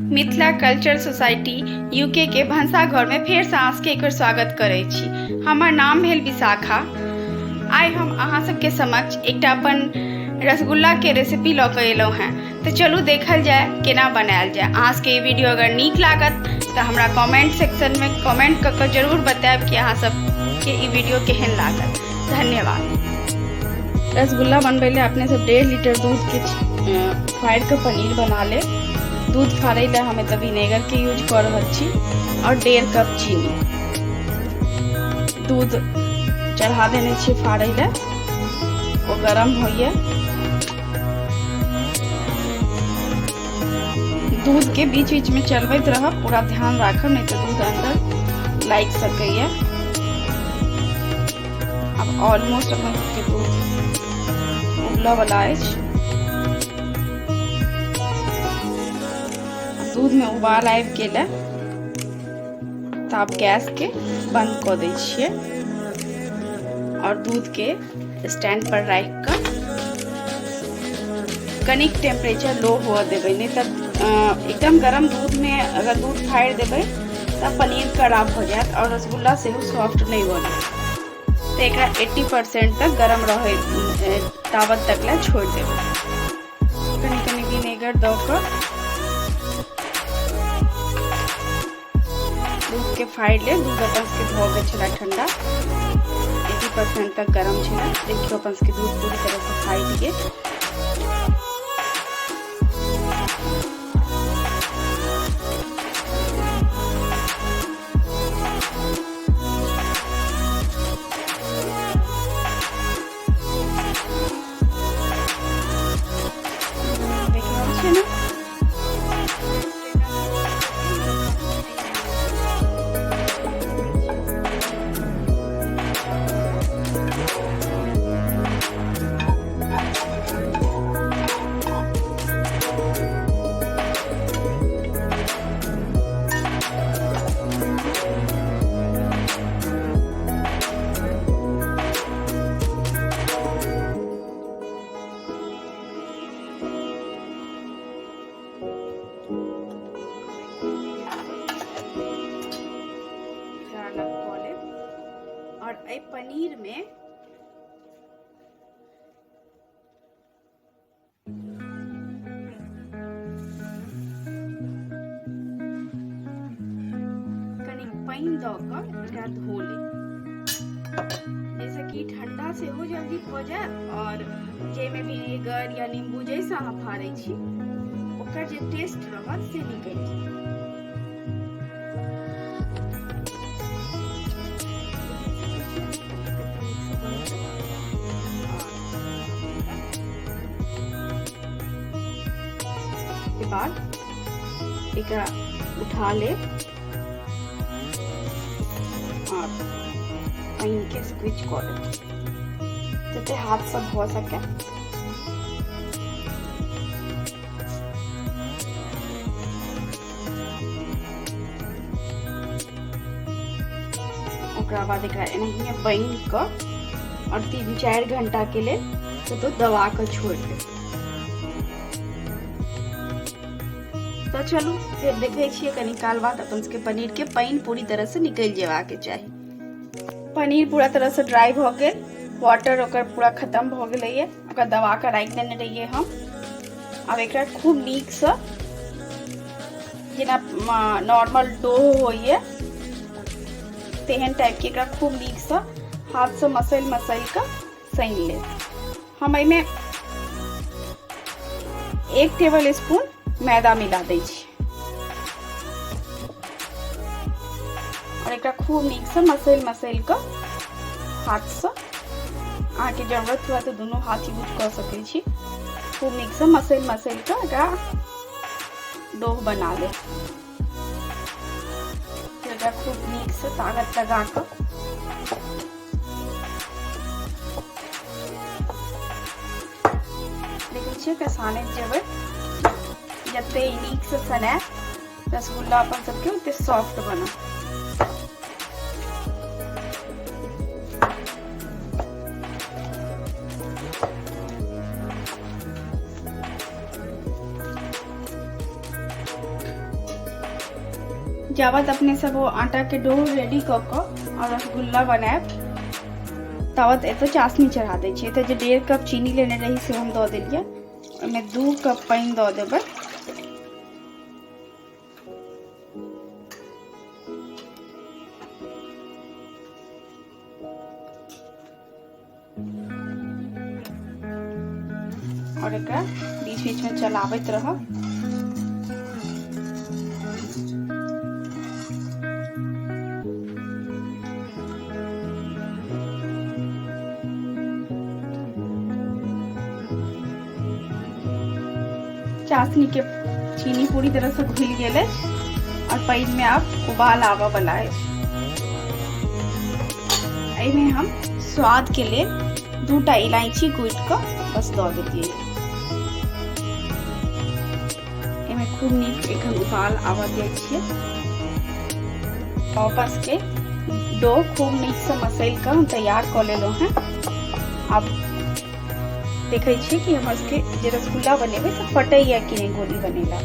Mithila culture society UK के भनसाघरमे फेरसँ अहाँ सबके एक बेर स्वागत करै छी। हमर नाम भेल विशाखा। आइ हम अहाँ सबके समक्ष एकटा अपन रसगुल्लाके रेसिपी लऽ कऽ एलहुँ हेँ। तऽ चलू देखल जाय केना बनायल जाय। अहाँ सबके ई वीडियो अगर नीक लागत तऽ हमरा कमेंट सेक्शनमे कमेंट कऽ कऽ जरूर बतायब कि अहाँ सबके ई वीडियो केहन लागल। धन्यवाद। रसगुल्ला बनबै लए अपने सब 1.5 लीटर दूध के फाड़ि कऽ पनीर बना लेब। दूध फाड़ै लए हम एतऽ विनेगर के यूज कऽ रहल छी और 1.5 कप चीनी। दूध चढ़ा देने छी फाड़ै लए, ओ गरम होइए। दूध के बीच बीच में चलबैत रहब, पूरा ध्यान राखब, नहीं तो दूध अंदर लागि सकैए। आब ऑलमोस्ट अपन सबके दूध उबलऽ वाला अछि। दूध में उबाल आबि गेल है तऽ आब गैस के बंद कऽ दै छियै और दूध के स्टैंड पर राखि कऽ कनिक टेम्परेचर लो हुअ देबै, नहि तऽ एकदम गरम दूध में अगर दूध फाड़ि देबै तऽ पनीर कड़ा भऽ जायत और रसगुल्ला सेहो सॉफ्ट नहि बनत। तऽ एकरा 80% तक गरम रहै तावत तक लए छोड़ि देबै। कनि कनि विनेगर दऽ कऽ दूध के फाड़ि लेब। दूध अपन सबके भऽ गेल छलै ठंडा, 80% तक गरम छलै। देखियौ अपन सबके दूध पूरी तरह से फाटि गेल। देख रहल छियै ने? और एहि पनीर में कनि पानि दऽ कऽ एकरा धो लेब, जाहिसँ कि ठंडा सेहो जल्दी भऽ जायत और जाहिमे विनेगर या नींबू जाहिसँ अहाँ फाड़ै छी ओकर जे टेस्ट रहत से निकलि जायत। के बाद एकरा उठा लेब और पानि के स्क्विच कऽ लेब जते हाथ से भऽ सके। ओकरा बाद एकरा एनाहिए बान्हि कऽ और 3-4 घंटा के लेल कतौ दबा कऽ छोड़ि देब। तऽ चलू फेर देखै छियै कनी काल बाद। अपन सबके पनीर के पानि पूरी तरह से निकलि जेबाक चाही। पनीर पूरा तरह से ड्राई भऽ गेल, वाटर ओकर पूरा खत्म भऽ गेलैये। ओकरा दबा कऽ राखि देने रहियै हम। आब एकरा खूब नीकसँ जेना नॉर्मल डो होइए तेहन टाइपके एकरा खूब नीकसँ हाथसँ मसलि मसलि कऽ सानि लेब। हम एहिमे 1 टेबल स्पून मैदा मिला दै छी और एकरा खूब नीकसँ मसलि मसलि कऽ हाथसँ, अहाँके जरूरत हुए तऽ दुनू हाथ यूज कऽ सकै छी, खूब नीकसँ मसलि मसलि कऽ एकरा डोह बना लेब। एकरा खूब नीकसँ ताकत लगा कऽ देखै छियै एकरा सानैत जेबै। जते नीकसँ सनायत रसगुल्ला अपन सबके ओते सॉफ्ट बनत। जाबत अपने सब ओ आटाके डो रेडी कऽ कऽ आओर रसगुल्ला बनायब ताबत एतऽ चाशनी चढ़ा दै छियै। एतऽ जे 1.5 कप चीनी लेने रही से हम दऽ देलियै, ओहिमे 2 कप पानि दऽ देबै। और एकरा बीच बीच में चलाबैत रहब। चाशनी के चीनी पूरी तरह से घुल गेल अछि और पानि में आब उबाल आबऽ वाला अछि। एहिमे हम स्वाद के लेल 2टा इलायची कुटि कऽ बस दऽ देलियै। एहिमे खूब नीक एखन उबाल आबऽ दै छियै। वापस के डो खूब नीकसँ मसलि कऽ हम तैयार कऽ लेलहुँ हेँ। आब देखै छियै कि हमर सबके जे रसगुल्ला बनेबै से फटैया कि नहि गोली बनेला।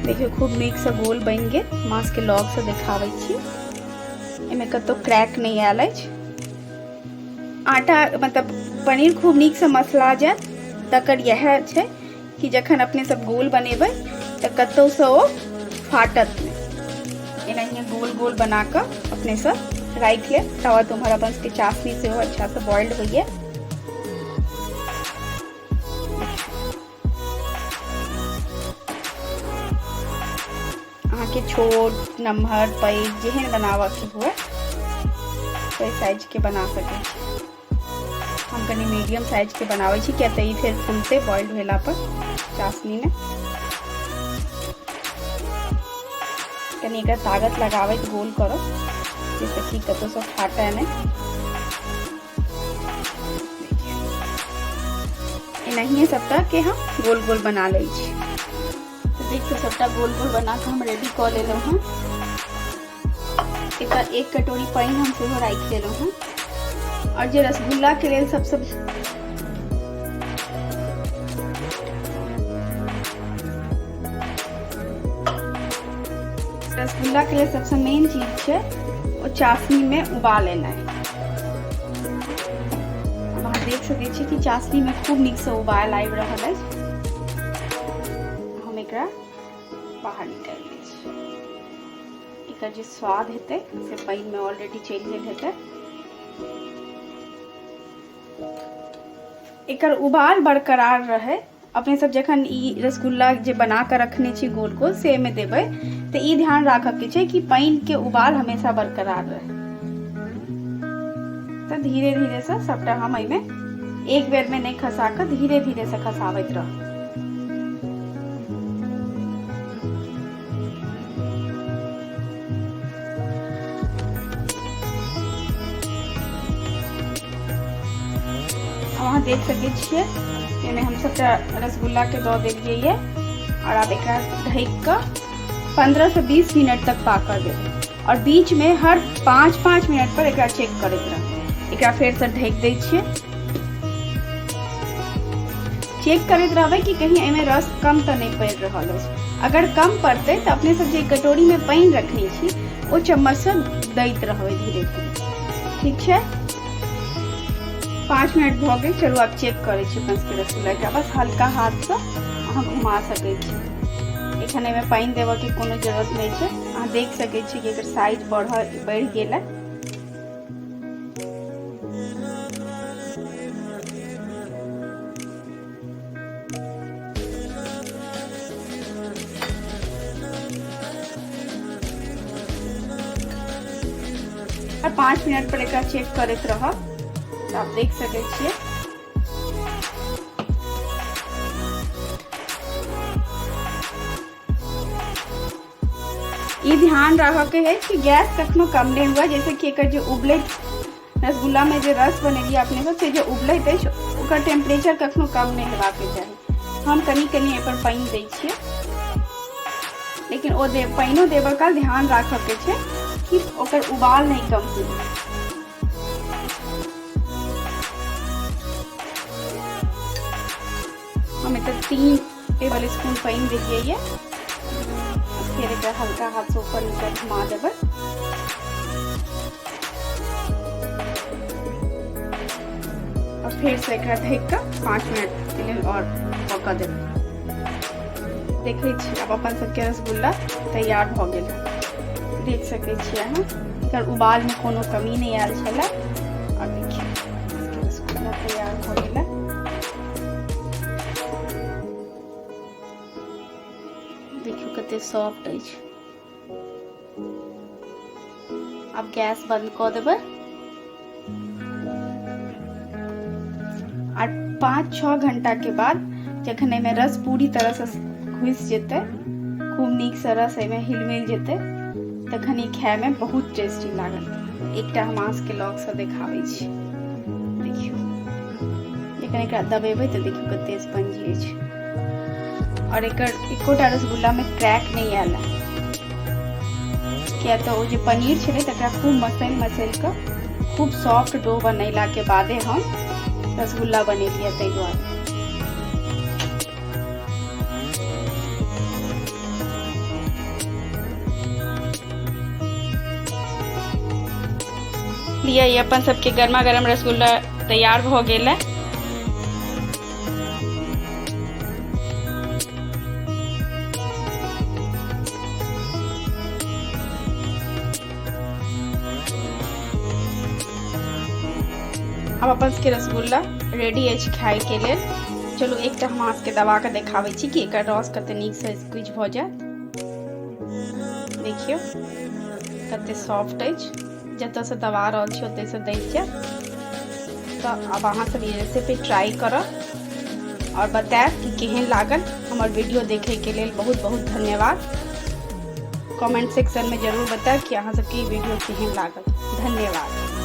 देखियौ खूब नीकसँ गोल बनि गेल। माँसके लगसँ देखाबै छी, एहिमे कतहु क्रैक नहि आयल अछि। आटा मतलब पनीर खूब नीकसँ मसला जायत तकर इएह छै कि जखन अपने सब गोल बनेबै तऽ कतहुसँ ओ फाटत नहि। एनाहिए गोल गोल बना कऽ अपने सब राखि लेब। तब तुम्हारा अपन सबके चाशनी सेहो अच्छासँ बॉइल्ड होइए। अहाँके छोट नम्हर पैघ जेहन बनाबऽके हुए ओहि साइजके बना सकै छी। हम कनि मीडियम साइजके बनाबै छी किया तऽ ई फेर फूलतै बॉइल्ड भेला पर चाशनीमे। कनि एकर ताकत लगाबैत गोल करब जाहिसँ कि कतहुसँ फाटय नहि। एनाहिए सबटा के हम गोल गोल बना लै छी। तऽ देखियौ सबटा गोल गोल बना कऽ हम रेडी कऽ लेलहुँ हँ। एतऽ 1 कटोरी पानि हम सेहो राखि लेलहुँ हँ। आओर जे रसगुल्लाके लेल सबसँ रसगुल्ला के लिए सबसे मेन चीज छै ओ चाशनी में उबाल एनाइ। अब अहाँ देख सकै छी कि चाशनी में खूब नीक से उबाल आबि रहल अछि। हम एकरा बाहर निकालि लै छी। एकर जे स्वाद हेतै से पानि में ऑलरेडी चलि गेल हेतै। एकर उबाल बरकरार रहे। अपने सब जखन ई रसगुल्ला जे बना कऽ रखने छी गोल गोल से एहिमे देबै तऽ ई ध्यान राखऽके छै कि पानिके उबाल हमेशा बरकरार रहे। तऽ धीरे धीरे से सबटा हम एहिमे एक बेर में नहि खसा कऽ धीरे धीरे से खसाबैत रहब। अहाँ देख सकै छियै एहिमे हम सबटा रसगुल्ला के दऽ देलियै ये और आब एकरा ढकि कऽ 15 से 20 मिनट तक पाकऽ देबै और बीच में हर 5-5 मिनट पर एकरा चेक करैत रहबै। एकरा फेर से ढकि दै छियै। चेक करैत रहबै कि कहीं एहिमे रस कम तऽ नहि पड़ि रहल अछि। अगर कम पड़तै तऽ अपने सब जे कटोरी में पानि रखने छी ओ चम्मच से दैत रहबै धीरे धीरे। ठीक छै, 5 मिनट भऽ गेल। चलू आब चेक करै छी अपन सबके रसगुल्ला के। बस हल्का हाथसँ अहाँ घुमा सकै छी। एखन एहिमे पानि देबऽके कोनो जरूरत नहि छै। अहाँ देख सकै छी कि एकर साइज बढ़ि गेल है। और 5 मिनट पर एकरा चेक करैत रहब तऽ आप देख सकै छियै। ई ध्यान रखऽ के है कि गैस कखनो कम नहीं हुआ, जैसे कि एकर जे उबलैत रसगुल्ला में जे रस बनेलियै अपने सब से जे उबलैत अछि ओकर टेम्परेचर कखनो कम नहीं हेबाक चाही। हम कनि कनि एहिपर पानि दै छियै, लेकिन ओ पानिओ देबऽ काल ध्यान राखऽ के छै कि ओकर उबाल नहीं कम हुए। हम एतऽ 3 टेबल स्पून पानि देलियै ये। फेर एकरा हल्का हाथसँ ऊपर नीचा घुमा देबै। और फेर से एकरा ढकि कऽ 5 मिनट के लेल और पकऽ देबै। देखै छी आब अपन सबके रसगुल्ला तैयार भऽ गेल है। देख सकै छी अहाँ, एकर उबालमे कोनो कमी नहि आयल छलै। और देखियौ रसगुल्ला तैयार भऽ गेल है। देखियौ कते सॉफ्ट अछि। आब गैस बंद कऽ देबै आर 5-6 घंटा के बाद जखन एहिमे रस पूरी तरह से घुसि जेतै, खूब नीकसँ रस एहिमे हिल मिल जेतै, तखन ई खायमे बहुत टेस्टी लागत। एकटा हम अहाँ सबके लगसँ देखाबै छी। देखियौ जखन एकरा दबेबै तऽ देखियौ कते स्पंजी अछि और एकर एकोटा रसगुल्लामे क्रैक नहि आयल है, किया तऽ ओ जे पनीर छलै तकरा खूब मसलि मसलि कऽ खूब सॉफ्ट डो बनेलाके बादे हम रसगुल्ला बनेलियै, ताहि दुआरे। लिअ, ई अपन सबके गर्मा गर्म रसगुल्ला तैयार भऽ गेल है। आब अपन सबके रसगुल्ला रेडी अछि खाय के लेल। चलू एकटा हम अहाँ सबके दबा कऽ देखाबै छी कि एकर रस कते नीकसँ स्क्वीज भऽ जायत। देखियौ कते सॉफ्ट अछि, जतऽसँ दबा रहल छी ओतऽसँ दबि जायत। तऽ आब अहाँ सब ई रेसिपी ट्राई करब और बतायब कि केहन लागल। हमर वीडियो देखैके लेल बहुत बहुत धन्यवाद। कमेंट सेक्शन में जरूर बतायब कि अहाँ सबके ई वीडियो केहन लागल। धन्यवाद।